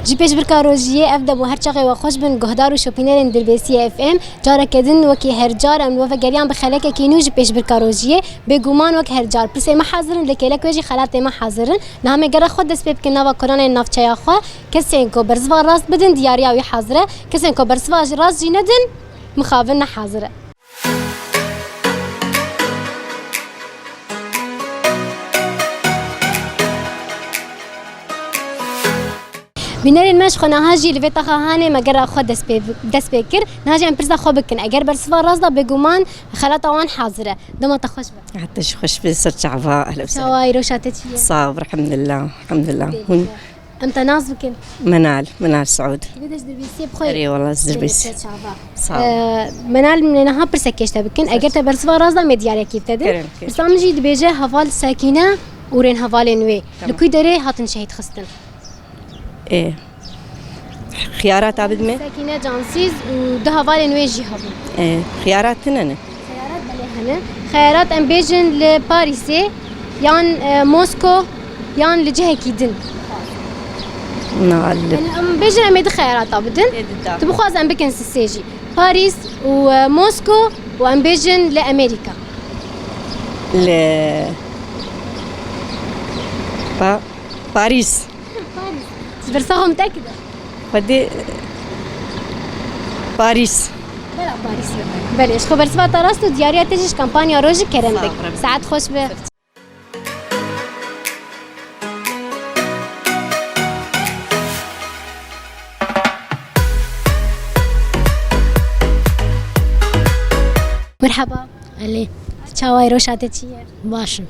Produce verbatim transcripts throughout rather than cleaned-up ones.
Ji pêşbirka rojiyê ev dem û her çaxê we xweş bin, guhdar û şopînerên Dirbêsiyê F M. Careke din wekî her car em li we vegeriyan bi xelekekî nû ji pêşbirka rojiyê. Bêguman wek her car pirsê me hazir in, lê kêlek wê jî xelatê me hazir in. Niha em ê gere xwe dest pê bikin nava kolanên navçeya xwe. Kesên ku bersiva rast bidin, diyariya wî hazir e. Kesên ku bersiva rast jî nedin, mixabin ne hazir e. Bînerên me ji xwe niha jî li vê taxa hanê me gera xwe dest pê, dest pê kir. Niha jî em pirsa xwe bikin. Eger bersiva rast da, bêguman xelata wan hazir e. Dema te xweş be. Heta ji xweş be, ser çava, ehla we sehla. Çawa ye, rewşa te çi ye? Sax, elhamdulillah, elhamdulillah. Bê Hûn? Em te nas bikin. Menal, Menal Saud. Divê de ji Dirbêsiyê bixwe. Erê, wela, ji Dirbêsiyê. Ser çava. Sağ ol. Ee, Menal, min ê niha pirsek kêş te bikin. Ser. Eger te bersiva rast da, me diyariyekî te din. Kerem, kerem. Pirsa min jî dibêje heval Sekîne û rênhevalên wê. Tamam. Li kû derê hatin şehîd xistin? Ê. Xiyarata bidime? Sekîne Cansîz û du hevalên wê jî hebûn. Ê, xiyarat tune ne? Xeyarat belê hene. Xeyarat em bêjin li Parîsê yan, e, Mosko yan li cihekî din. Na, li Yani em bêjin em ê du xeyarata bidin. Ê, di da. Tu bixwaz em bikin sisê jî. Parîs û, e, Mosko û em bêjin li Amerîka. Li Pa-, Parîs. Parîs. Ji bersa xwe mitekid e? Xwedê Parîs. Bela Parîs be. Belê, ji xwe bersiva te rast û diyariya te jî ji kampanya rojî kerem bik. Sağ ol, Rebî. Saet xweş be. Merhaba. Elê. Çawa ye, roşa te çi ye? Baş im.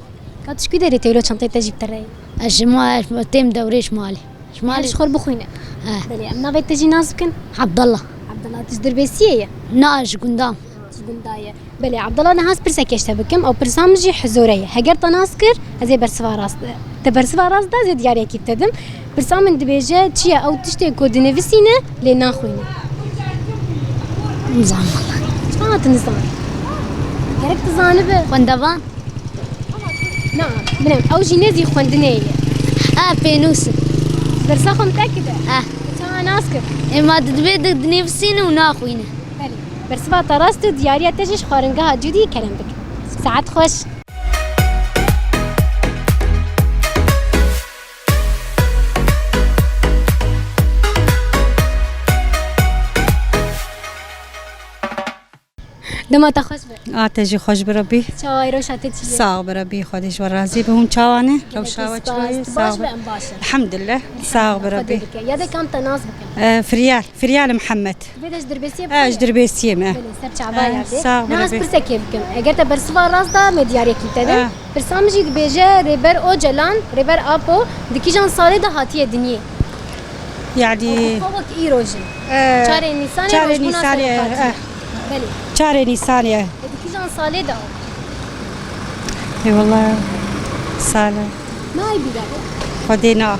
Ka tu ji kû derê tê wilo çanteyê te jî bi te re ye? Ez ji ma-, têm dewrê ji malê. Ji malê. Her ji xwe re bixwîne. He. Belê, em navê te jî nas bikin? Abdullah. Abdullah, tu ji Dirbêsiyê ye? Na, ji gunda. Ji gunda ye. Belê, Abdullah, niha ez pirsek ji te bikim, ew pirsa min jî hizore ye. Heger te nas kir, ez ê bersiva rast, te bersiva rast da, ez ê diyariyekî bi te dim. Pirsa min dibêje, çi ye ew tiştê ku dinivîsîne, lê naxwîne? Nizanim wela. Çima tu nizanî? Gerek tu zanibe. Xwendevan? Na, binem, ew jî nêzî xwendinê ye. Ha, pênûs e. Bersa xwe mitekide. Ha. Çawa nas kir? Ê, ma dibê di-, dinivîsîne û naxwîne. Belê. Bersiva te rast û diyariya te jî ji xwaringeha Cûdî kerem bik. Saet xweş. Dema te xweş be. A te jî xweş bi Rebî. Çawa ye, rewşa te çi ye? Sax bi Rebî, Xwedê ji we razî be. Hûn çawa ne? Rewşa we çawa ye? Gelekî spas, tu baş be, em baş in. Elhamdulillah. Sax bi Rebî. Xwedê bike. Ya de kam te nas bikin? E, Firyal, Firyal Mihemed. Vê de ji Dirbêsiyê bike? E, ji Dirbêsiyê me. Belê, ser çava yerdê. Sax bi Rebî. Niha ez pirsekê bikim. Eger te bersiva rast da, me diyariyekî te de. E. Pirsa min jî dibêje, Rêber Ocalan, Rêber Apo, di kîjan salê de hatiye dinyê? Yani, ew xwe wek îro jî. E, çarê Nîsanê, çarê rojbûna Nîsanê, serokatiyê. E. Belê. Çarê Nîsanê. E, di kîjan salê de? Ê wela sal e. Nayê bîra be? Xwedê na.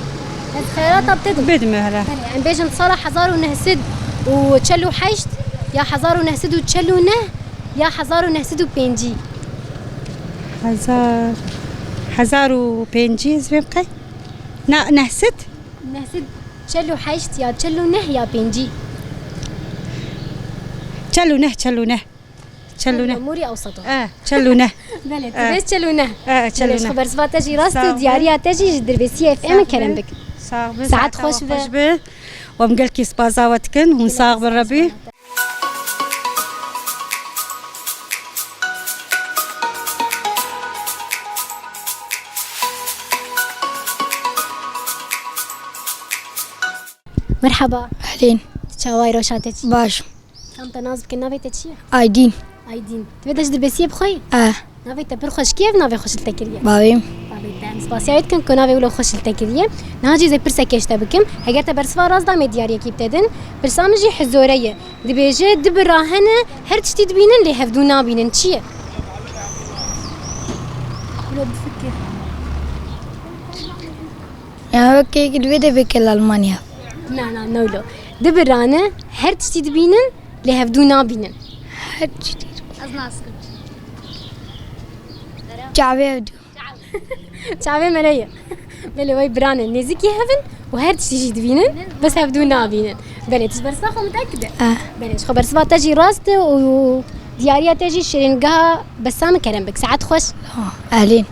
Ez xeyalata te dim. Bidime hele. Belê, em bêjin sala hezar û neh sed û çel û heşt ya hezar û neh sed û çel û neh ya hezar û neh sed û pêncî. Hezar, hezar û pêncî ez vê qey? Na, neh sed? Neh sed çel û heşt ya çel û neh ya pêncî. Çel û neh, çel û neh. Çel û neh. Umûrî ewsat o. E, çel û neh. Belê, tu bêj çel û neh. E, çel û neh. Belê, ji xwe bersiva te jî rast û diyariya te jî ji Dirbêsiyê F M kerem bik. Sax be, saet xweş be. Saet xweş be. Û em gelkî spaza we dikin. Hûn sax bin Rebî. Merhaba. Ehlên. Çawa ye, rewşa te çi? Baş. Kam te nas bikin, navê te çi ye? Aydîn. Aydîn. Tu vê de ji Dirbêsiyê bi xwe yî? Eh. Navê te pir xweşik e, ev navê xweş li te kiriye? Bavê min. Bavê te. Em spasiya wê dikin ku navê wilo xweş li te kiriye. Niha jî ez ê pirsek ji te bikim. Heger te bersiva rast da, me diyariyekî bi te din. Pirsa min jî hizore ye. Dibêje, du bira hene, her tiştî dibînin, lê hevdû nabînin. Çi ye? Wilo bifikir. Ya, wekî li wê de bike li Almanya. Na, na, ne wilo. Du bira ne, her tiştî dibînin, lê hevdû nabînin. Her tiştî. Ez nas kim. Çavê hevdû. Çavê me ne ye. Belê, wey biranên nêzîkî hev in û her tiştî jî dibînin, bes hevdû nabînin. Belê, tu ji bersiva xwe mitekid e? Eh. Belê, ji xwe bersiva te jî rast e û diyariya te jî şirîngeha Besamê kerem bik. Saet xweş. Tamam, ehlîn.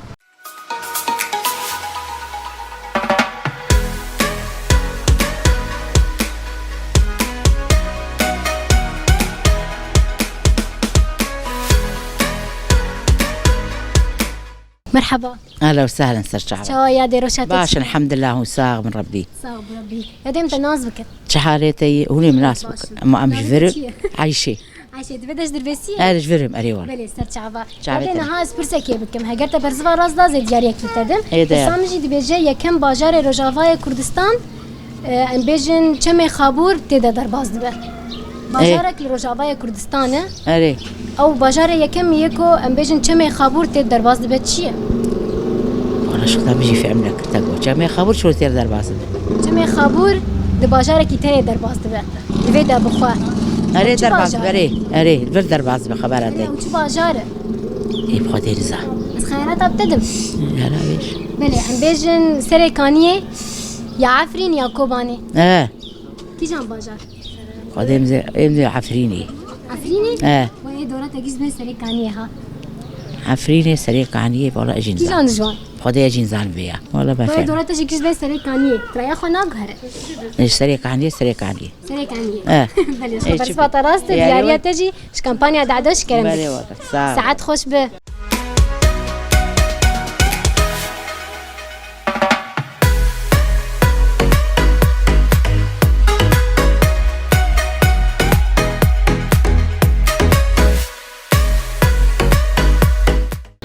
Merhaba. Ehlen we sehlen, ser çava. Çawa ya dê roşa te? Baş, çi? Elhamdulillah, hûn sax bin Rebbî. Sağ ol Rebbî. Ya dê em te nas bikin. Çi halê te ye? Hûn ê min nas bikin. Ma em ji vir in. Ayşe. Ayşe, divê de ji Dirbêsiyê? Er, ji vir im, erê wele. Belê, ser çava. Çavê te. Ya dê niha ez pirsekê bikim. Heger te bersiva rast da, zê diyariyekî te dim. Ê de. Îslam jî dibêje yekem bajarê Rojavayê Kurdistan, e, em bêjin Çemê Xabûr tê de derbas dibe. Ê. Bajarek li Rojavayê Kurdistan e. Erê. Ew bajarê yekem yê ku em bêjin Çemê Xabûr tê derbas dibe çi ye? Wala şixta min jî fehm nekir te got. Çemê Xabûr çi tê derbas dibe? Çemê Xabûr di bajarekî te yê derbas dibe. Divê de bi xwe. Erê, derbas dibe, erê, erê, vir derbas dibe xebera te. Erê, ew çi bajar e? Ê, bi xwe dê niza. Ez xeyaneta bi te dim. Yara vêj. Belê, em bêjin Serê Kaniyê, ya Efrîn ya Kobanê. He. Kîjan bajar? Xwedê em zê, em zê Efrînê. Efrînê? He. Wê dora te gîz bên Serê Kaniyê ha. Efrînê, Serê Kaniyê, wala ez jî nizam. Kîjan ji wan? Xwedê ez jî nizam vê ya. Wala ben Wê fehmim. Dora te jî gîz bên Serê Kaniyê. Raya xwe naguhere. Serê Kaniyê, Serê Kaniyê. Serê Kaniyê. He. Belê, xwe bersiva te rast e, diyariya te jî ji kampanya Dado ji kerem bike. Belê, wala. Sağ ol. Saet xweş be.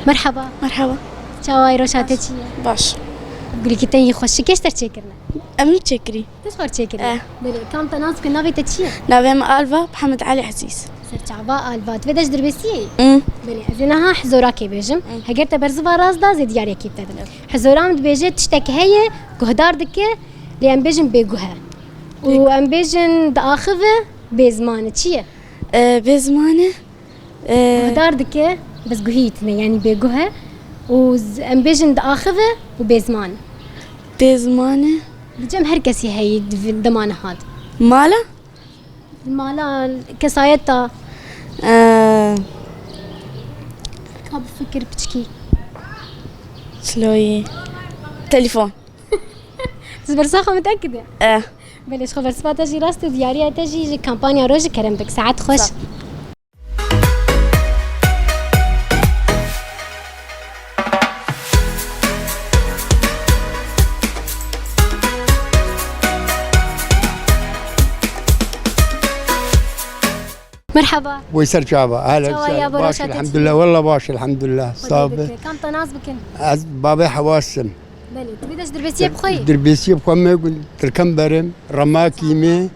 Merhaba. Merhaba. Çawa ye, roşa te çi ye? Baş. Gulîkî te yî xweş, çi kêş te çêkirine? Em çêkirî. Tu xwe çêkirî? Eh. Belê, kam te nas bikin, navê te çi ye? Navê min Alva Mihemed Elî Ezîz. Serçava Alva, tu vê de ji Dirbêsiyê yî? Mm. Belê, ez ê niha Hizorakê bêjim. Mm. Heger te bersiva rast da, zê diyariyekî te din. Hizora min dibêje tiştek heye, guhdar dike, lê em bêjin bêguh e. Û em bêjin diaxive, bêziman e. Çi ye? Eh, bêziman e. Ee, Guhdar dike, bes guhî tune, yanî bêguh e. Û z-, em bêjin diaxive û bêziman. Bêziman e. Di cem her kesî heyî di vi-, dema niha de. Mala? Mala, kesayeta. Ee. Ka bifikir piçkî. Çiloyî. Telefon. Tu ji bersa xwe mitekid e? Eh. Belê, ji xwe bersiva te jî rast e, diyariya te jî ji kampanya Roj ji kerem bik. Saet xweş. Sağ ol. Merhaba. Weyser çava. Ehlen, çawa ya, sehlen. Baş, elhamdülillah. Walla baş, elhamdülillah. Sağ ol. Kam te nas bikin? Ez babê Hewas im. Belê, tu vê de ji Dirbêsiyê bi xwe yî? Dirbêsiyê bi xwe me gun, Tirkem berim, Remakî me.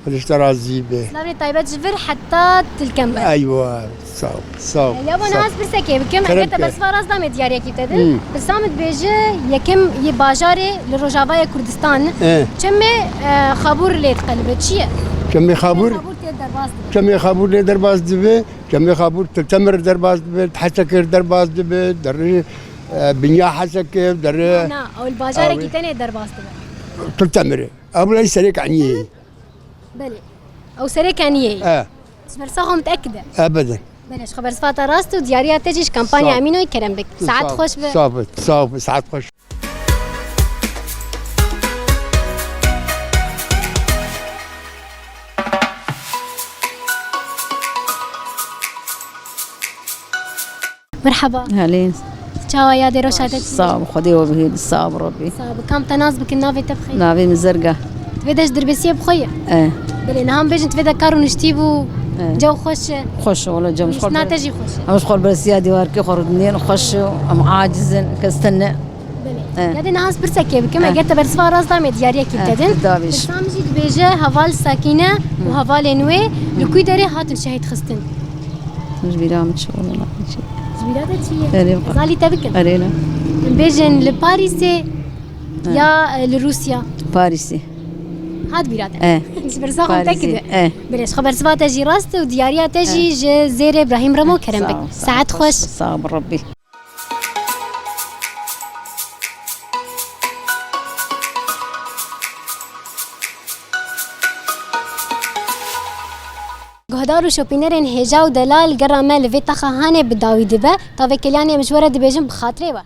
Xwedê ji te razî be. Slavê taybet ji vir heta Tilkem be. Eywa, sağ ol, sağ ol. Ya bo niha ez pirsekê bikim, eger te bersiva rast da me diyariyekî te din. Hmm. Pirsa min dibêje, yekem yê bajarê li Rojavayê Kurdistan. Eh. Çemê, e, Xabûr lê diqelibe. Çi ye? Çemê Xabûr? Çemê Xabûr tê derbas dibe. Çemê Xabûr lê derbas dibe. Çemê Xabûr Til Temir derbas dibe, Hesekê derbas dibe, derê, e, Binya Hesekê, derê. Na, na, ew li bajarekî tenê derbas dibe. Til Temir. Ew lay Serê Kaniyê. Belê. Ew Serê Kaniyê. E. Ji bersa xwe mitekid e. Ebeden. Belê, ji xwe bersiva te rast û diyariya te jî ji kampanya Emînoyê kerem bik. Saet xweş be. Sağ ol, sağ ol, saet xweş. Merhaba. Helîn. Çawa ya dê roşa te çi? Sağ ol, Xwedê we bihêlî, sağ ol Rebbî. Sağ ol. Kam te nas bikin, navê te bixêr? Navê min Zerga. Tu vê de ji Dirbêsiyê bi xwe ye? E. Belê, niha em bêjin tu vê de kar û niştî bû, e, cew xweş e. Xweş e, wele cew xweş. Niştina te jî xweş e. Em ji xwe bersiya dîwarkê xwe rûdinên xweş e, em aciz in, kes tune. Belê. E. Ya dê niha ez pirsekê bikim, e, eger te bersiva rast da me diyariyekî, e, te din. Pirsa min jî dibêje heval Sakîne û hevalên wê li kû derê hatin şehîd xistin? Ji bîra min çi wele ne. Ji bîra te çi ye? Erê, ez alî te bikim. Erê ne. Bêjin li Parîsê ya, e, li Rûsya? Parîsê. Hat bîra te. E. Ji bersa xwe te kide. E. Belê, ji xwe bersiva te jî rast û diyariya te jî ji Zêrê Brahîm Remo kerem bik. Saet xweş. Sağ ol, Rebbî. Guhdar û şopînerên hêja û delal, gera me li vê taxa hanê bi dawî dibe. Tavê Kelyanê em ji we re dibêjin bi xatirê we.